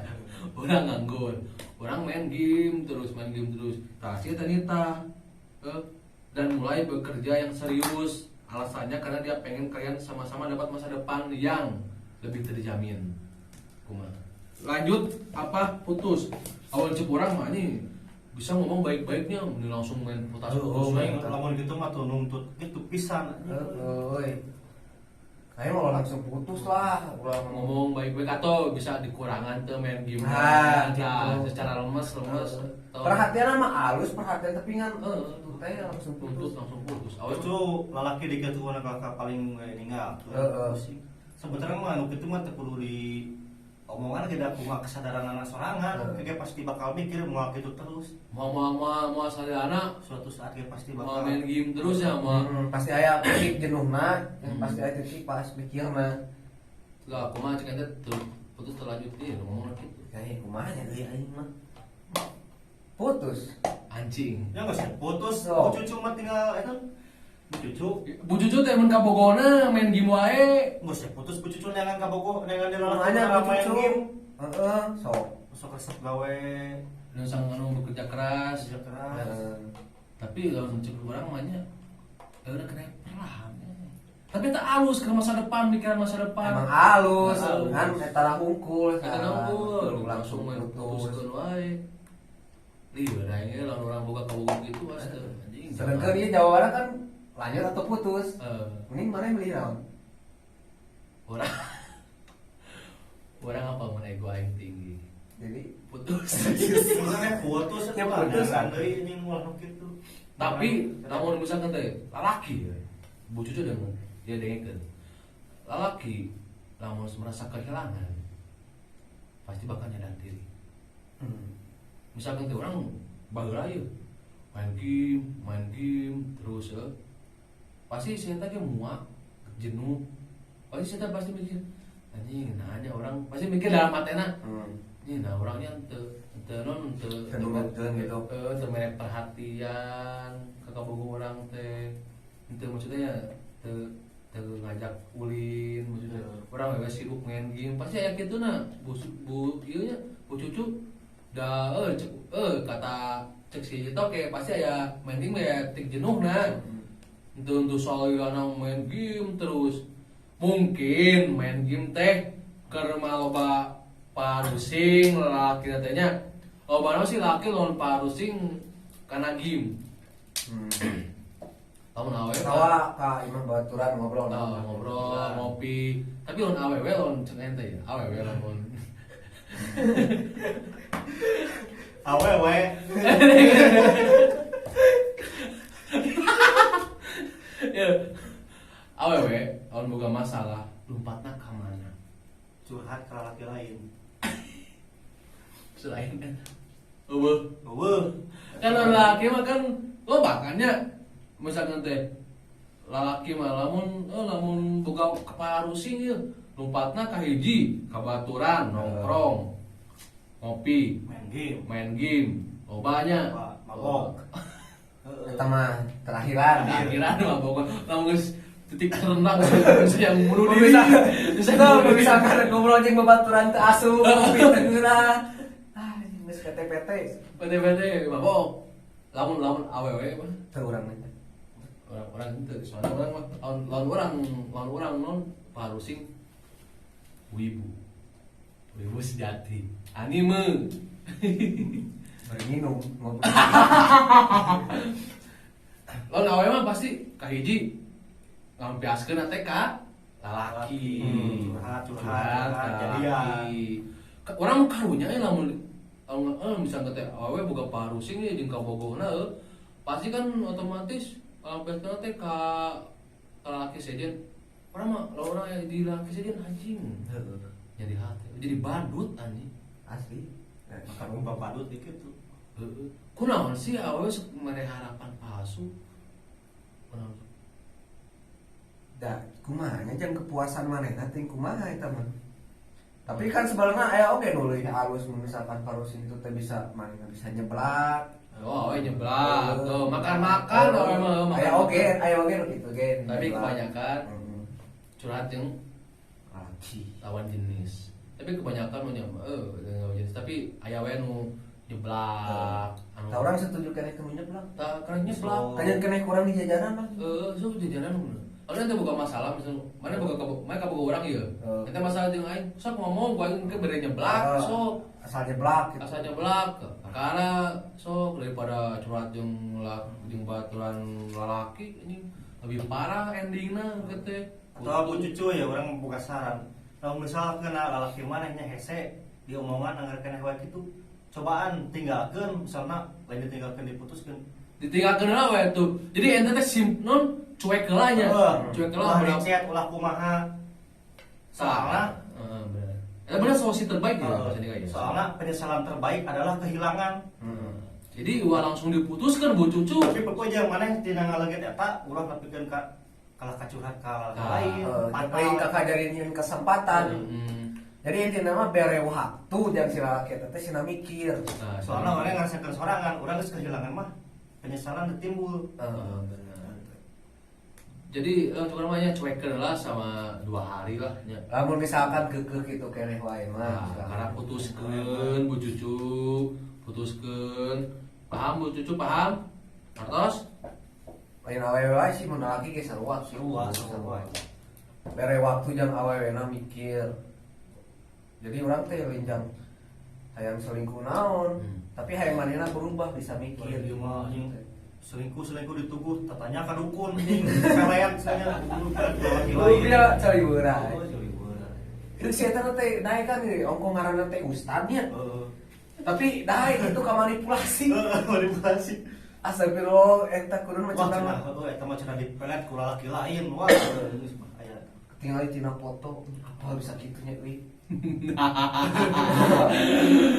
Orang nganggur. Orang main game terus, main game terus. Tah sih tadi tah. Dan mulai bekerja yang serius. Alasannya karena dia pengen kalian sama-sama dapat masa depan yang lebih terjamin. Kumaha? Lanjut apa putus? Awal cek orang mah ini bisa ngomong baik-baiknya, ini langsung main putus Oh, putus. Aing lamun gitu mah tuh nuntut gitu pisan. Heeh, euy. Kayak mau langsung putus lah, ulah Ngomong baik-baik atau bisa dikurangan tuh main game. Nah, Nah, gitu. secara lemes lemes atau Perhatian mah halus perhatian tapi ngan Heeh. teh langsung putus putus. Langsung putus. Awal Justru lalaki dikit urang kakak paling ninggal. Heeh. Sebenarnya mah anu kitu mah teu kudu di omongan kita kumaha kesadaran anak sorangan, Heeh. kayak pasti bakal mikir mau gitu terus. Mau mau mau mau sadana Suatu saat kayak pasti mau bakal main game terus ya mau. Pasti aya titik jenuhna, yang pasti aya titik pas mikirna. Lah kumaha cek ente tuh putus terlanjut dia ngomong gitu. Kayak kumaha nya euy aing mah. Putus. Anjing. Ya nggak sih putus. Oh. Bu Cucu mah tinggal itu Bu Cucu. Bu Cucu teh mun kabogona main game wae. Nggak sih putus Bu Cucu neangan kabogo neangan dia lalaki Makanya cara Bu main Cucu. game. Heeh, sok. Sok resep gawe. Nu sang anu bekerja keras. Kerja keras. Heeh. Tapi lamun cek urang mah nya udah kena perlahan. Tapi tak halus ke masa depan, mikiran masa depan. Emang halus, Halus. kan eta lah hungkul. Kata nongol, langsung main putus. putuskeun wae. Lieur aing ge lamun urang boga kabogo gitu astaga anjing. Sedangkan dia jawabannya kan lanjut atau putus. Eh, Mending mana yang beli naon? Orang apa mun ego aing tinggi. Jadi Putus. Sebenarnya putus Ya, putus. neangan deui ini ulah nu kitu. Tapi lamun misalkan teh lalaki ya, Bu Cucu dengan dia dengekeun. Lalaki lamun merasa kehilangan pasti bakal nyadar diri. Misalkan teh orang baheula ieu main game terus ya. Pasti saya teh muak, jenuh. Pasti saya pasti mikir, anjing nanya orang pasti mikir dalam hatena. Ini nah orangnya ente ente non ente Teu nurutkeun gitu. Eh, teu mere perhatian ke kabogoh urang teh. Ente maksudnya ya teu teu ngajak ulin maksudnya. Urang we sibuk main game pasti aya kitu na bu bu ieu nya Bu Cucu da cek kata cek si toke pasti aya main game ya tik jenuh na. Untuk soal main game terus mungkin main game teh keur mah loba parusing lalaki teh nya loba naon sih laki lawan parusing karena game. Lamun awewe Tawa ka imah baturan ngobrol. Nah, ngobrol, ngopi. Tapi lamun awewe lamun cek ente ya, awewe lamun Awewe. Ya. Awewe lamun boga masalah, lompatna ka mana? Curhat ke laki lain. Selain eta. Eueuh. Eueuh. Kan laki mah kan loba kan nya. Misalkan teh lalaki mah lamun boga kaparusing ieu lompatna ka hiji ka baturan nongkrong ngopi Main game. main game lobanya. Loba, mabok. Heeh. Eta mah terakhiran. Akhiran mabok lamun geus titik terendah geus yang bunuh diri. Bisa, Bisa bisa, misalkan ngobrol jeung babaturan teu asup, ngopi teu geunah. Ah, geus PT-PT. PT-PT mabok lamun lamun awewe mah Teu urang mah. Orang-orang itu soalnya orang mah lawan orang non parusing wibu. Wibu sejati. Anime. Berminum ngobrol. Lawan awewe mah pasti kahiji ngampiaskeun teh ka lalaki. Curhat, curhat, ka jadian. lalaki. Urang karunya lamun lamun misalnya teh awewe boga parusing ye jeung kabogohna pasti kan otomatis ngampiaskeun teh ka lalaki sejen. Urang mah lamun urang aya di lalaki sejen anjing. Jadi hati, jadi badut anjing. Asli. Makan umpan badut dikit tuh. Heeh. Kunaon sih awewe sok mere harapan palsu? Kunaon? Da, kumaha nya jangan kepuasan manehna teh kumaha eta mah. Tapi kan sebenarnya aya oge nu leuwih halus misalkan parusing itu teh bisa manehna bisa nyeblak. Oh, awewe nyeblak. Tuh, makan-makan awewe mah makan. Aya oge nu kitu ge. Tapi nyeblak. kebanyakan curhat yang Laki. lawan jenis. Tapi kebanyakan mau lawan jenis, tapi aya we nu nyeblak. Anu Tah urang setuju keneh ke nu nyeblak. Tah karena nyeblak. Oh. Kanyen keneh kurang di jajanan mah. So jajanan bener. Kalau nanti boga masalah misalnya, mana boga mana kaboga urang ieu. Heeh. Nanti masalah jeung aing, sok ngomong ku aing ke bere nyeblak, sok Asal nyeblak gitu. asal nyeblak. Karena sok daripada curhat jeung jeung baturan lalaki ini lebih parah endingna gitu. Atau aku cucu ya orang buka saran. Kalau misal kena lalaki manehnya hese diomongan anggar keneh wae kitu, cobaan tinggalkeun misalna lain ditinggalkeun diputuskeun. Ditinggalkeun lah we tuh. Jadi ente teh sim non cuek heula nya. Cuek heula ulah berapa di chat, ulah kumaha. Soalna Heeh, bener. Eta bener solusi terbaik ya bahasa ini ya. Soalna penyesalan terbaik adalah kehilangan. Jadi ulah langsung diputuskan Bu Cucu. Tapi pokoknya yang maneh tina ngaleungit eta ulah nepikeun ka kalah kacurhat ka lalaki lain. Fatal. Tapi kakak dari nyieun kesempatan. Jadi intinya mah bere waktu jangan si lalaki eta teh sina mikir. Nah, Soalnya orang ngerasakeun sorangan, urang geus kehilangan mah penyesalan teu timbul. Heeh, bener. Jadi cuman namanya cuekeun lah sama 2 hari lah nya. Lamun misalkan keukeuh kitu keneh wae mah. Nah, karena putuskeun Bu Cucu, putuskeun. Paham Bu Cucu, paham? Artos? Lain awewe wae sih mun lalaki ge sarua. Sarua, sarua. Bere waktu jang awewena mikir. Jadi urang teh linjang hayang selingkuh naon, tapi hayang manehna berubah bisa mikir. Ieu mah anjing selingkuh-selingkuh dituguh, tatanya ka dukun anjing. Selean saya laki lain. Iya, cari beurang. Oh, cari beurang. Itu si eta teh daek kan ieu ongko ngaranna teh ustadnya. Heeh. Tapi daek itu ka manipulasi. Heeh, manipulasi. Astagfirullah, eta kudu Wah, macam cenah nama. heueuh eta mah cenah dipelet ku lalaki lain. Wah, geus mah aya. Tinggal tina foto, apa bisa kitunya euy.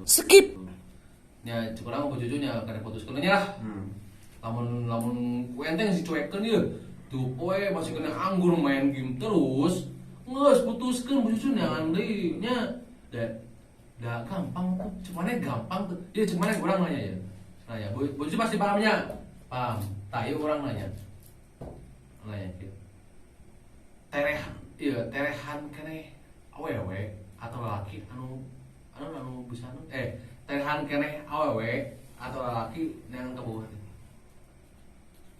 Skip. Ya, cukup lama Bu Cucu nya kada putuskeun nya lah. Lamun lamun ku ente si cuekeun ieu. Tuh poe masih kena anggur main game terus. Geus putuskeun Bu Cucu nyangan deui nya. Da da gampang tuh, cuman gampang tuh. Ieu cuman urang nanya ya. Nanya, Bu Cucu pasti pahamnya. Paham. Tah ieu urang nanya. Nanya kieu. Tereh ieu terehan keneh awewe atau lalaki anu anu anu bisa anu terehan keneh awewe atau lalaki neangan kabogohan.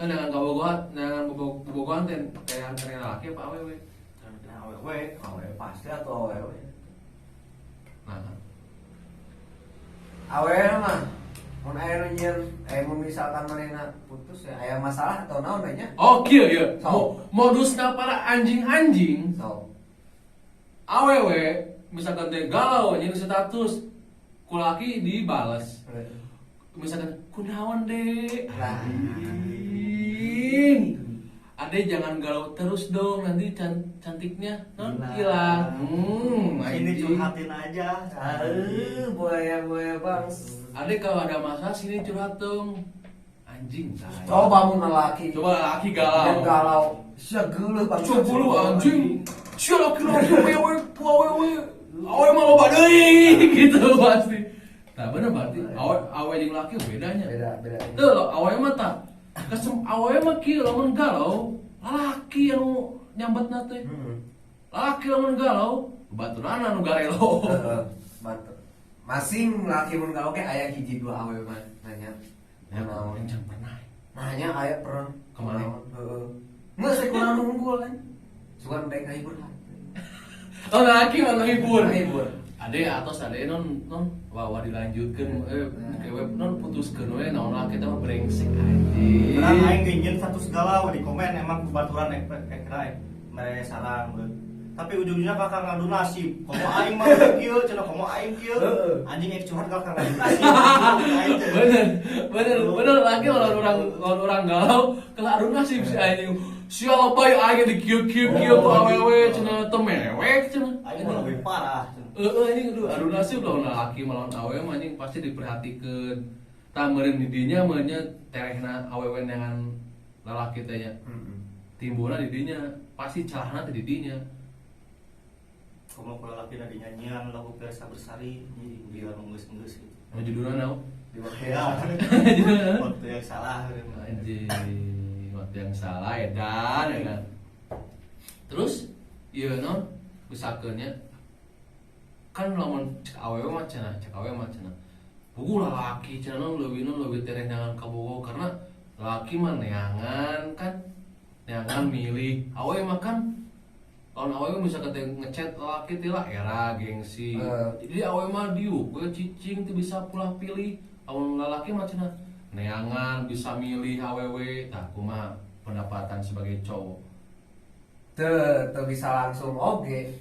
Neangan kabogohan, neangan bobogohan teh terehan keneh lalaki apa awewe? Terehan keneh awewe. Awewe pasti atau awewe? Nah. Awewe mah mun aya nu nyieun, mun misalkan manehna putus ya aya masalah atau naon we nya? Oh, kieu ya. Sok. Modusna para anjing-anjing. Sok. Awewe misalkan teh galau nyeun status ku laki dibales. Misalkan kunaon deh? Lah. Anjing. Ade jangan galau terus dong, nanti cantiknya non Hilang. hilang. Ini Anjing. curhatin aja. Buaya-buaya bang. Ade kalau ada masalah sini curhat dong. Anjing. Tai. Coba mun lelaki. Coba lelaki galau. Yang galau. Sia geuleuh bang. Coba lu anjing. Sia laki-laki wewe awewe. Awe mah loba deui gitu pasti. Nah bener berarti awe awe jeung laki bedanya. Beda, beda. Tuh awe mah tah. Kesem awe mah kieu lamun galau, lalaki anu nyambatna teh. Lalaki lamun galau, baturana anu garelo. Heeh, mantep. Masing laki mun galau ge aya hiji dua awe mah nanya. Ya, Naon? jangan pernah. Nanya aya pernah Kemana? Heeh. Nggak saya kurang unggul kan. Sugan baik ngahibur. Oh, laki mah ngehibur. Ngahibur. Ade atos ade non non wah wah dilanjutkeun kewe non putuskeun we naon laki teh mah brengsek anjing. Urang aing ge nyieun status galau di komen emang kubaturan ek ek ek mere saran beuh. Tapi ujung-ujungnya kakak ngadu nasib. Komo aing mah kieu cenah komo aing kieu. Anjing ek curhat kakak ngadu nasib. Aing teh. Bener, bener, bener lagi lawan orang galau kena adu nasib si anjing. Sia lebay aing di kieu kieu kieu ku awewe cenah teu mewek cenah. Aing mah lebih parah cenah. Heeh anjing aduh adu nasib lawan laki melawan awewe mah anjing pasti diperhatikeun. Tah meureun di dinya meureun nya terehna awewe neangan lalaki teh nya. Timbulna di dinya pasti celahna teh di dinya. Komo ku lalaki na dinyanyian lagu Persa Bersari jadi biar ngeus-ngeus gitu. Nu judulna naon? Di waktu Ya, Judulna naon? waktu yang salah. Anjing, waktu yang salah edan ya kan. Terus ieu non misalkeun nya kan lamun cek awewe mah cenah, cek awewe mah cenah. Puguh lalaki cenah non leuwih non leuwih tereh neangan kabogoh karena lalaki mah neangan kan neangan milih. Awewe mah kan lamun awewe misalkan teh ngechat lalaki teh lah era gengsi. Jadi awewe mah diuk we cicing teu bisa pulah pilih. Lamun lalaki mah cenah neangan bisa milih awewe. Tah kumaha pendapatan sebagai cowok? Teu teu bisa langsung oge.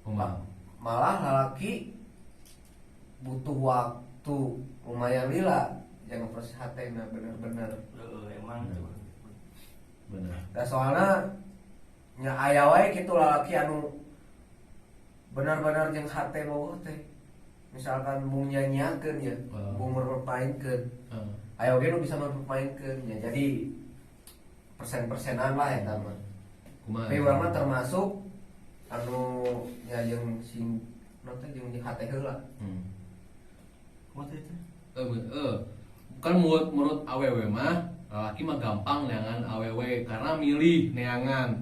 Kumaha? Malah lalaki butuh waktu lumayan lila yang proses hatena bener-bener. Heeh, emang tuh. Bener. Da soalna nya aya wae kitu lalaki anu benar-benar jeung hate bogoh teh. Misalkan mung nyanyiakeun ya, mung mempermainkeun. Aya oge nu bisa mempermainkeun ya. Jadi persen-persenan lah eta mah. Kumaha? Tapi urang mah termasuk anu nya jeung sing non teh jeung hate heula. Kumaha teh itu? Kan menurut menurut awewe mah lalaki mah gampang neangan awewe karena milih neangan.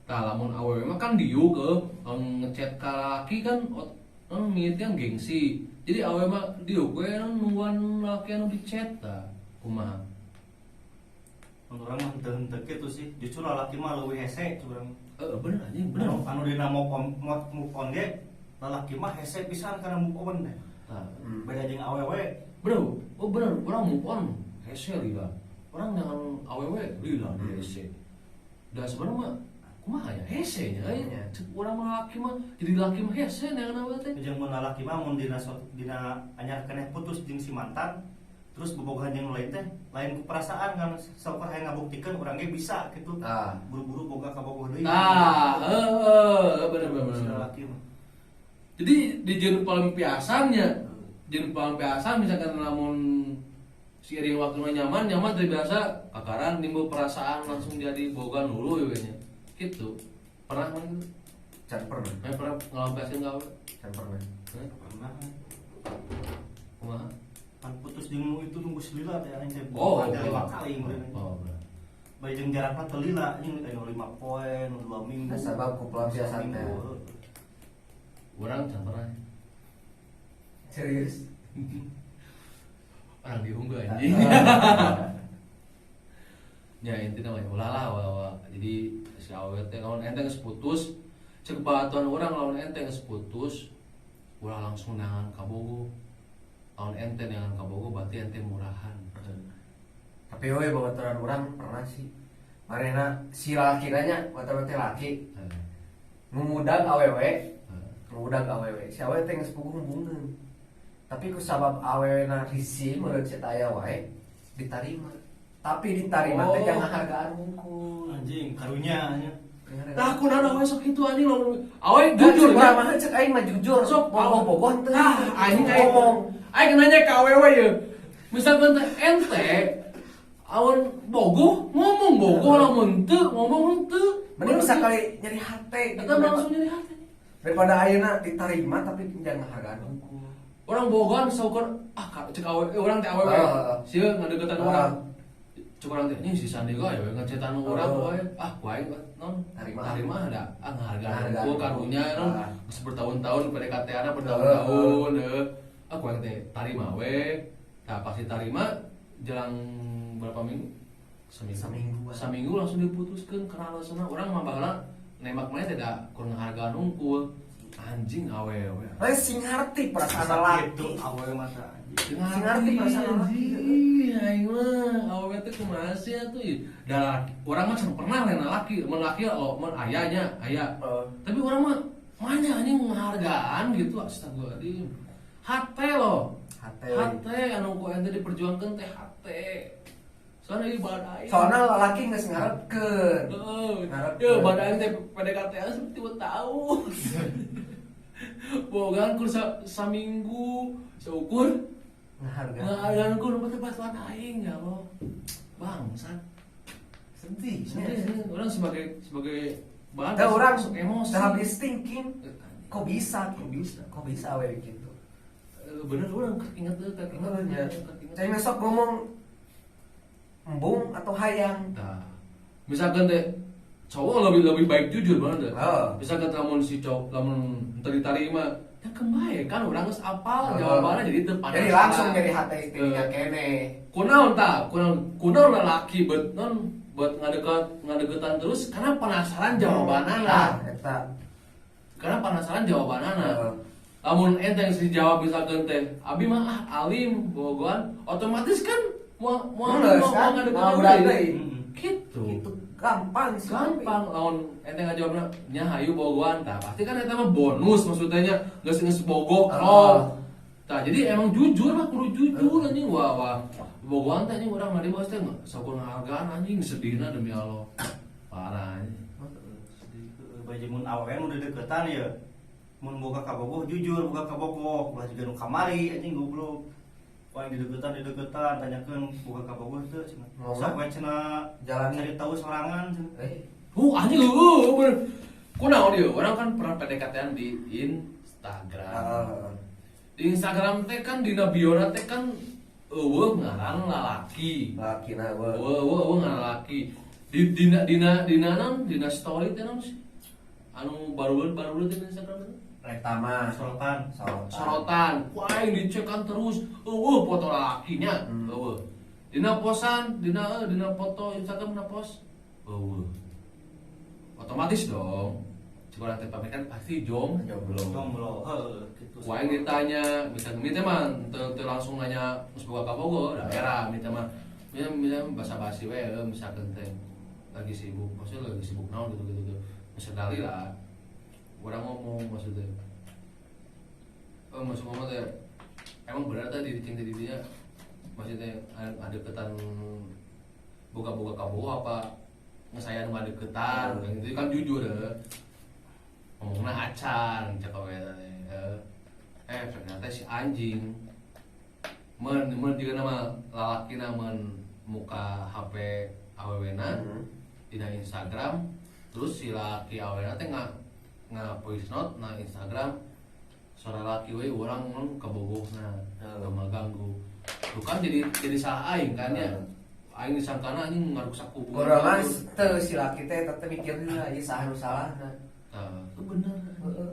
Tah lamun awewe mah kan diuk lamun ngechat ka lalaki kan mimitian gengsi. Jadi awewe mah diuk we nungguan lalaki anu di chat tah kumaha? Menurut urang mah henteu henteu kitu sih. Justru lalaki mah leuwih hese curang. Heeh, bener anjing, bener. Anu anu dina move on, move on ge lalaki mah hese pisan kana move on teh. Tah. Beda jeung awewe. Bener, oh bener, urang move on hese lila. Urang dengan awewe lila hese. Dan sebenarnya mah kumaha ya hese nya euy. Iya. Cek urang mah laki mah jadi laki mah hese neangan awewe teh. Jeung mun lalaki mah mun dina dina anyar keneh putus jeung si mantan terus bobogohan jeung nu lain teh lain ku perasaan kan saukur hayang ngabuktikeun urang ge bisa gitu. Buru-buru boga kabogoh deui. Tah, heeh, bener bener. Si bener. lalaki mah. Jadi di jeung pelampiasannya, jeung pelampiasan misalkan lamun seiring waktu nyaman, nyaman terbiasa kakaran timbul perasaan langsung jadi boga dulu ya nya. Gitu. Pernah mana gitu? Can pernah. Pernah ngelampiasin ka awewe? Can pernah. Hah? Pernah. Kumaha? Pan putus jeung nu itu nunggu selila teh anjing teh. Oh, Ada oh. 5 kali meureun. Oh, bener. Bae jeung jarakna teu lila anjing anu 5 poe, nu 2 minggu. Nah, sabab ku pelampiasan teh. Minggu. Urang can pernah. Serius? Orang diunggah anjing. Ya intinya mah ulah lah ulah, ulah. Jadi si awewe teh lamun ente geus putus, cek batuan urang lamun ente geus putus, ulah langsung neangan kabogoh. Lamun ente neangan kabogoh berarti ente murahan. Tapi we babaturan urang pernah sih. Marena si laki nanya, baturan teh laki. Ngumudag awewe, ngumudag awewe. Si awewe teh geus puguh hubungan. Tapi ku sabab awewe na risih meureun si aya wae ditarima. Tapi ditarima teh jangan hargaan hungkul. Anjing karunya nya. Tah aku nana awewe sok kitu anjing lamun awewe Jujur jujur mah mah cek aing mah jujur. Sok bogoh-bogoh teu. Tah anjing aing ngomong. Aing nanya ka awewe ye. Misalkan teh ente awan bogoh ngomong bogoh lamun teu ngomong teu. Mending sakali nyeri hate Eta mah langsung nyeri hate. Daripada ayeuna diterima tapi jangan hargaan hungkul. Orang bogohan saukur ah cek awewe urang teh awewe. Sieun ngadeukeutan urang. Cek urang teh ini si Sandi ge we ngecetan urang wae. Ah ku aing non Tarima. Tarima da ah ngahargaan Ngahargaan. hungkul karunya non geus bertahun-tahun PDKT-ana bertahun-tahun heuh. Ah ku aing teh tarima we. Tah pasti tarima Jelang berapa minggu? Seminggu. Seminggu. Seminggu langsung diputuskan karena alasanna urang mah baheula nembak maneh tidak kurang hargaan unggul. Anjing awewe. Lain sing ngarti perasaan laki. Gitu awewe masa anjing. Sing ngarti perasaan laki. Anjing, aing mah awewe teh kumaha sih atuh? Da laki, urang mah can pernah lain laki, mun laki oh mun ayahnya, aya. Heeh. Tapi urang mah mana anjing menghargaan gitu astagfirullahaladzim. Hate loh. Hate. Hate anu ku ente diperjuangkeun teh hate. Soalnya ibadah aing. Soalnya laki geus ngarepkeun. Heeh. Ngarepkeun. Ya badan aing teh PDKT seperti 2 tahun. Bogaan kur saminggu seukur Ngahargaan. ngahargaan kur nu teh batuan aing ya Allah. Bangsat. Sedih. Sedih, sedih. Orang sebagai sebagai bahan Tah urang masuk emosi. tah habis thinking kok bisa Kok bisa? Kok bisa awewe gitu. Bener urang inget teh, inget Heeh nya. inget. Cai besok ngomong embung atau hayang. Nah, misalkan teh cowok lebih lebih baik jujur banget teh. Heeh. Misalkan lamun si cowok lamun teu diterima, ya kembali kan urang geus apal Heeh. jawabannya jadi teu panas. Jadi langsung jadi hati istrinya kene. Kunaon tah? Kunaon kunaon lalaki bet non buat ngadeketan terus karena penasaran jawabanana. Nah, eta. Karena penasaran jawabanana. Heeh. Lamun ente yang dijawab misalkan teh, abi mah ah alim bogoan, otomatis kan mau mau Geus, mau kan? ngadeketan Mau udah deui. deui. Gitu. Gitu gampang sih. Gampang lamun ente ngajawabna nya hayu bogoan tah pasti kan eta mah bonus maksudnya nya geus geus bogo Heeh. klop. Tah jadi emang jujur lah kudu jujur anjing wah wah. Bogoan teh anjing urang mah di bos teh saukur ngahargaan anjing sedihna demi Allah. Parah anjing. Sedih. Bae mun awewe nu dedeketan ya. Mun boga kabogoh jujur boga kabogoh, ulah jiga nu kamari anjing goblok. Wah dideketan tanyakeun boga kabogoh teu cenah. Ngomong. Sok we cenah Jalani. cari tahu sorangan cenah. Eh, Anjing heueuh bener. Kunaon ieu? Urang kan pernah PDKT-an di Instagram. heeh. Di Instagram teh kan dina biona teh kan eueuh ngaran lalaki. Laki na eueuh. Eueuh eueuh eueuh ngaran lalaki. Di dina dina dina naon? Dina story teh naon sih? Anu baru-baru teh di Instagram teh. Pertama Sorotan. sorotan. Sorotan, ku aing dicekan terus. Eueuh foto lalakinya, eueuh. Dina posan, dina dina foto Instagram dina post. Eueuh. Otomatis dong. Cik urang teh pamit kan pasti jomblo. Jomblo, heuh gitu. Ku aing ditanya, misalnya minta mah teu langsung nanya geus boga kabogoh, da era minta mah minta minta basa-basi we misalkan teh lagi sibuk, maksudnya lagi sibuk naon gitu gitu gitu. Sekali lah urang ngomong maksudnya. Maksud ngomong teh emang benar tadi di cinta dirinya maksudnya ada ketan boga-boga kabogoh apa ngesayang ngadeketan Hmm. gitu kan jujur ya. Ngomongna acan cek we teh. Ternyata si anjing men men juga nama lalakina men muka HP awewena dina Instagram terus si laki awewena teh nga voice note na Instagram suara laki we urang mun kabogohna Heeh. ganggu. Tuh kan jadi salah aing kan ya. Aing disangkana anjing ngaruksak hubungan. Urang mah teu si laki teh tetep mikirna ieu saha nu salahna. Tah, itu bener. Heeh.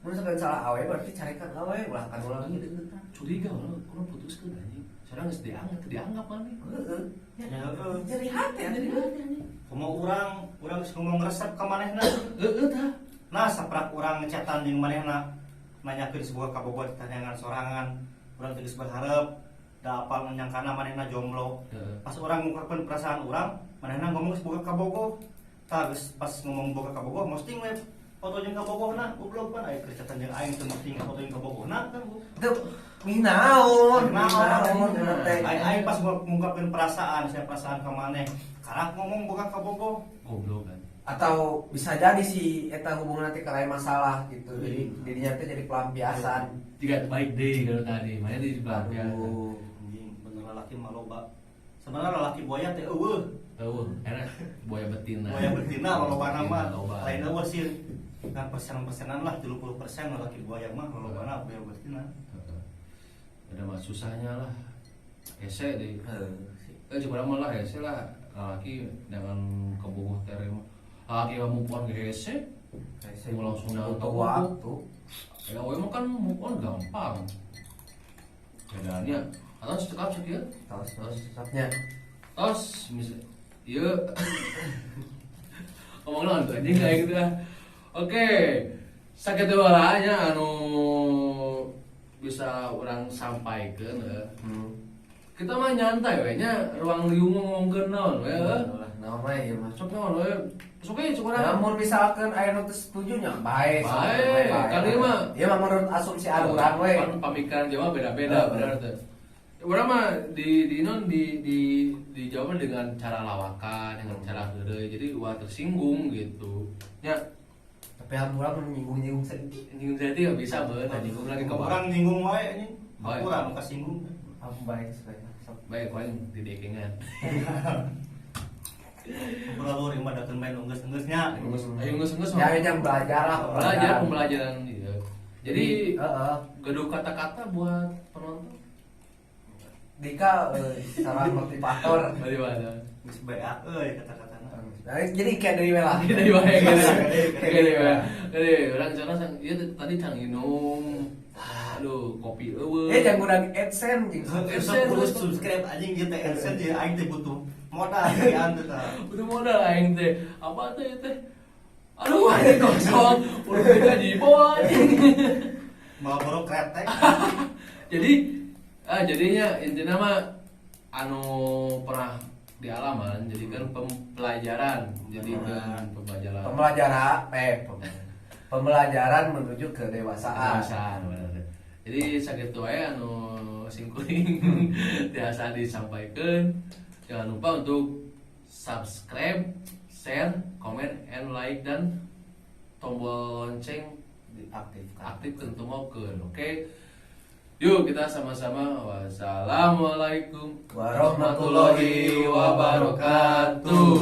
Mun misalkan salah awe berarti carikan awe ulah kan ulah lagi deketan. Curiga urang kurang putuskeun anjing. Soalnya geus dianggap, teu dianggap maneh. Heeh. Ya, heeh. Jadi hati Jadi hati anjing. Komo urang geus ngomong resep ka manehna. Heeh tah. Nah, saprak urang ngechatan jeung manehna nanyakeun sebuah kabogoh ditanyangan sorangan. Urang teh geus berharap da apal nyangkana manehna jomblo. Heeh. Pas urang ngungkapkeun perasaan urang, manehna ngomong geus boga kabogoh. Tah geus pas ngomong boga kabogoh posting we foto jeung kabogohna, goblok pan aya keur chatan jeung aing teu posting foto jeung kabogohna kan. Teu minaon, Minaon. minaon eta teh. Aing aing pas ngungkapkeun perasaan, saya perasaan ka maneh. Karak ngomong boga kabogoh. Goblok kan. Atau bisa jadi si eta hubungan nanti kalain masalah gitu. Jadi dirinya teh jadi pelampiasan. Tidak baik deh kalau tadi, mana di pelampiasan. Aduh. Anjing, bener lalaki mah loba. Sebenarnya lalaki buaya teh eueuh. Eueuh, enak buaya betina. Buaya betina lolobana mah. Loba. Lain eueuh sih. Nah, persen-persenan lah 30% lalaki buaya mah lolobana buaya betina. Heeh. Ada mah susahnya lah. Hese deh. Heeh sih. Coba mah lah hese lah lalaki dengan kebogoh tere mah. Lalaki mah move on ge hese. Hese Mau langsung butuh nangkep. waktu. Ya awewe mah kan move on gampang. Bedanya Atau cekap sekian. Tos tos nya. Tos misal ieu ngomong naon tuh anjing kayak gitu ah. Oke, sakitu heula nya anu bisa urang sampaikan. Kita mah nyantai we nya, ruang liung ngomongkeun naon we. Lah, naon we ieu mah. Sok naon we. Sok we sok urang. Namun misalkan aya nu teu setuju nya bae. Bae, kali mah. Ieu mah menurut asumsi anu urang we. Kan pamikiran Jawa beda-beda, benar tuh. Urang mah di non di dijawab dengan cara lawakan, dengan cara heureuy, jadi ulah tersinggung gitu. Ya, Tapi urang menyinggung-nyinggung sedikit. Nyinggung saya nggak bisa bener, nyinggung lagi ke bawah. Urang nyinggung wae anjing. Bae. Urang nu kasinggung. Aku baik sebenarnya. Sok. Baik, paling di dekengan. Kumpul lur ieu mah dakeun main unggeus-unggeusnya. Ayo ngeus-ngeus. Ya yang belajar lah, Belajar pembelajaran iya. Jadi heeh. gaduh kata-kata buat penonton. Dika salah motivator. Dari mana? Geus beak euy kata-katana. Nah, jadi kayak dari lah. Dari mana? Dari mana? Dari orang sana sang iya tadi cang minum. Aduh, kopi eueuh. Eh jangan ngundang AdSense jeung. AdSense terus subscribe anjing ieu teh AdSense ieu aing teh butuh modal ieu teh tah. Butuh modal aing teh. Apa teh teh? Aduh, anjing kosong. Udah gaji bawah anjing. Mau borok kretek. Jadi jadinya intinya mah anu pernah di alaman jadikan pembelajaran, jadikan pembelajaran. Pembelajaran pembelajaran menuju kedewasaan. Kedewasaan, bener. Jadi sakitu wae anu simkuring biasa disampaikan. Jangan lupa untuk subscribe, share, comment, and like, dan tombol lonceng diaktifkan. Aktifkan tumokeun, oke? Yuk kita sama-sama, wassalamualaikum warahmatullahi wabarakatuh.